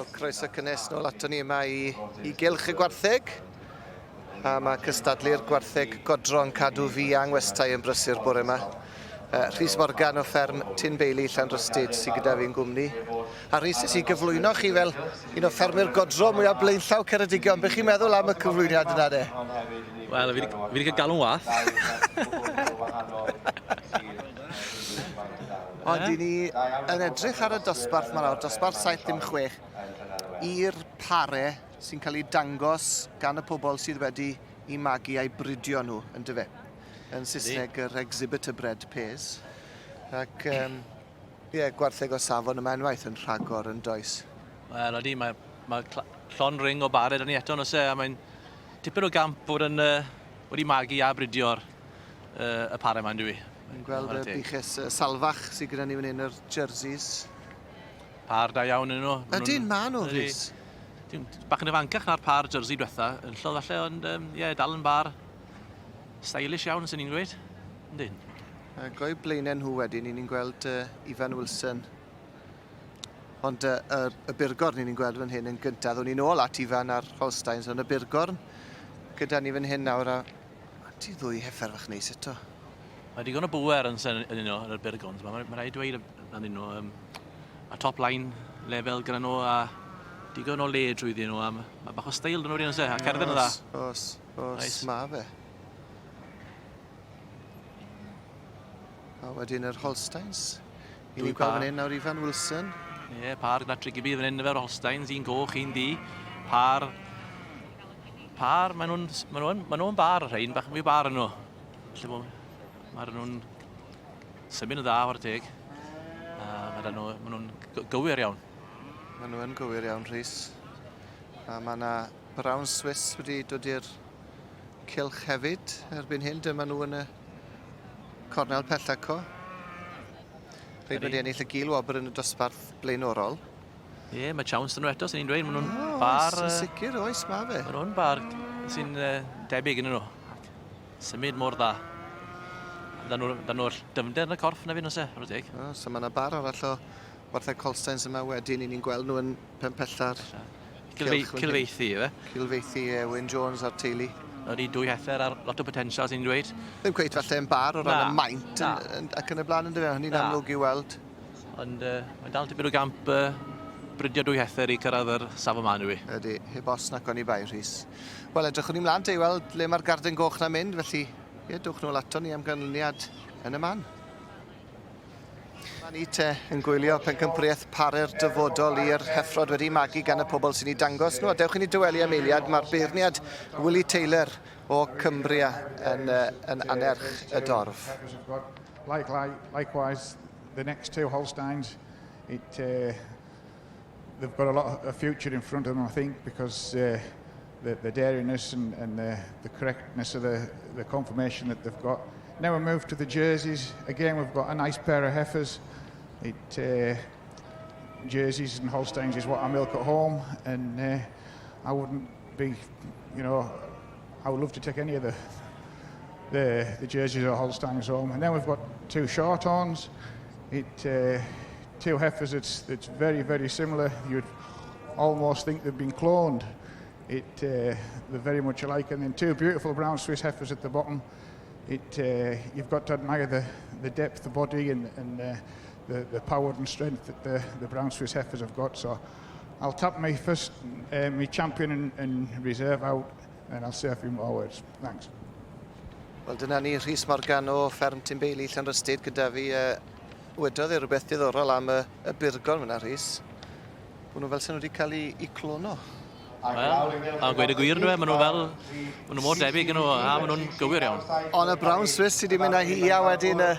Wel, croeso cynnes nôl ato ni yma i, i Gylch y Gwartheg. A mae cystadlu'r gwartheg godro yn cadw fi a ngwestai yn brysur bore yma. Uh, Rhys Morgan o fferm Tyn Beili, Llanrhystud, sydd gyda fi'n gwmni. A Rhys, nes i gyflwyno chi fel un o ffermwyr godro mwyaf blaenllaw Ceredigion. Be chi'n meddwl am y cyflwyniad yna de? Wel, fi wedi cael galw'n wath. Ond i ni yn edrych ar y dosbarth yma nawr, dosbarth 76, i'r pare sy'n cael ei dangos gan y pobl sydd wedi i magu a'i bridio nhw, yn dyfe? Yn Saesneg, yr exhibitor bred pairs. Ac, um, ie, yeah, gwartheg o safon yma unwaith yn rhagor yn does. Wel, ydy, mae, mae llon ring o bare da ni eto, nos e, a mae'n tipyn o gamp bod yn uh, wedi magu a bridio'r uh, y pare yma, yn dwi. Yn gweld y buches salfach sydd gyda ni fan hyn, yr jerseys. Par da iawn yn nhw. Ydyn, ma nhw, Rhys. Bach yn ifancach na'r par jersey diwetha, yn llodd falle, ond ie, um, yeah, dal yn bar stylish iawn, sy'n ni'n gweud. Yndyn. Ac o'i blaenau nhw wedyn, ni'n gweld uh, Ifan Wilson. Ond uh, y, y Burgorn ni'n gweld fan hyn yn gyntaf. Ddwn ni'n ôl at Ifan a'r Holsteins, ond y Burgorn gyda ni fan hyn nawr a Ti ddwy heffer fach neis eto. Mae digon o bŵer yn, yn un o, yn yr Burgons. Mae, mae rhaid dweud yn un o, um, a top line level gyda nhw a digon o le drwyddyn nhw a mae bach o steil dyn nhw wedyn a cerdded yn dda. Os, os, nice. ma fe. A wedyn yr Holsteins. I ni'n gweld fan hyn nawr Ifan Wilson. Ie, yeah, par gyda Trigiby fan hyn efo'r Holsteins, un goch, un di. Par, par, maen nhw'n ma nhw ma nhw bar y rhain, bach mwy bar yn nhw. Felly, maen nhw'n symud yn dda o'r teg. A maen nhw, maen nhw'n gywir iawn. Maen nhw yn gywir iawn, Rhys. A mae yna Brown Swiss wedi dod i'r cylch hefyd erbyn hyn. Dyma nhw yn y cornel pella co. Rhaid wedi ennill y gil wobr yn y dosbarth blaenorol. Ie, yeah, mae chance dyn nhw eto, sy'n ni'n dweud. Maen nhw'n oh, bar... Yn sicr, oes, mae fe. Maen nhw'n bar sy'n uh, debyg yn nhw. Symud mor dda. Dan nhw'r dyfnder yn y corff na fi, nos e, ar y teg. Oh, so mae yna bar arall o wartheg Holsteins yma wedyn, i ni'n gweld nhw yn penpella'r Cilfeithi, efe? Cilfeithi, ie, Wyn Jones a'r teulu. Ydy dwy heffer ar lot o potensial sy'n dweud. Ddim cweit falle yn bar o ran y maint yn, yn, ac yn y blaen yn dyfe, hynny'n amlwg i'w weld. Ond uh, mae'n dal tipyn o gamp uh, bridio dwy heffer i cyrraedd yr safon ma'n dwi. Ydy, heb os nac oni bai, Rhys. Wel, edrychwn ni mlaen te i weld le mae'r garden goch na'n mynd, felly ie, dwch nôl ato ni am ganlyniad yn y man. Ni te yn gwylio pencampwriaeth paru'r dyfodol i'r heffrod wedi magu gan y pobl sy'n ei dangos nhw. A dewch i ni dywelu am eiliad, mae'r beirniad Willie Taylor o Cumbria yn, yn anerch y dorf. Like, like, likewise, the next two Holsteins, it, uh, they've got a lot of future in front of them, I think, because uh, the, the dariness and, and the, the correctness of the, the conformation that they've got. Now we move to the jerseys. Again, we've got a nice pair of heifers. It, uh, jerseys and Holsteins is what I milk at home, and uh, I wouldn't be, you know, I would love to take any of the the, the jerseys or Holsteins home. And then we've got two Shorthorns. It, uh, two heifers that's, that's very, very similar. You'd almost think they've been cloned. It, uh, they're very much alike. And then two beautiful brown Swiss heifers at the bottom. It, uh, you've got to admire the, the depth of body and, and uh, the, the power and strength that the, the brown Swiss heifers have got. So I'll tap my first, uh, my champion and, and reserve out and I'll say a few more words. Thanks. Wel, dyna ni, Rhys Morgan o fferm Timbeili, Llanrhystud, gyda fi. Uh, wedodd e rhywbeth diddorol am y, y burgon fyna, Rhys. Bod nhw fel sy'n nhw wedi cael eu, eu clono. Wel, a gweud y gwir nhw, maen nhw fel, maen nhw mor debyg yn nhw, a maen nhw'n gywir iawn. Ond y Brown Swiss sydd wedi mynd â hi a wedyn y,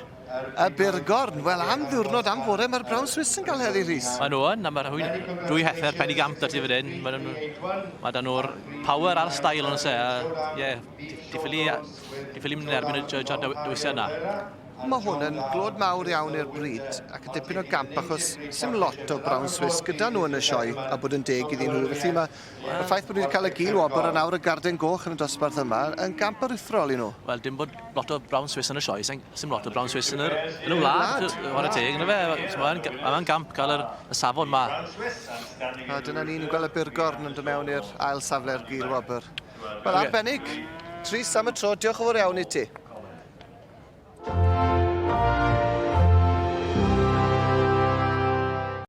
y Burgorn. Wel, am ddiwrnod, am fore, mae'r Brown Swiss yn cael heddi, Rhys. Maen nhw yn, a mae'r dwy heffer pen i gamp da ti fan hyn. Maen nhw, mae da nhw'r power a'r style yn se, a ie, yeah, di ffili, di ffili mynd yn erbyn y judge ar dewisiau yna. Mae hwn yn glod mawr iawn i'r bryd ac yn dipyn o gamp achos sim lot o Brown Swiss gyda nhw yn y sioe a bod yn deg iddyn nhw. Felly mae y ffaith bod nhw wedi cael y gil wobr a nawr y garden goch yn y dosbarth yma yn gamp aruthrol i nhw. Wel, dim bod lot o Brown Swiss yn y sioe, sim lot o Brown Swiss yn yr, yn y wlad, chwarae teg, yna fe. Mae'n ma gamp cael yr, y safon ma. A dyna ni'n gweld y burgorn yn dod mewn i'r ail safle'r gil wobr. Wel, arbennig. Trist am y tro, diolch yn fawr iawn i ti.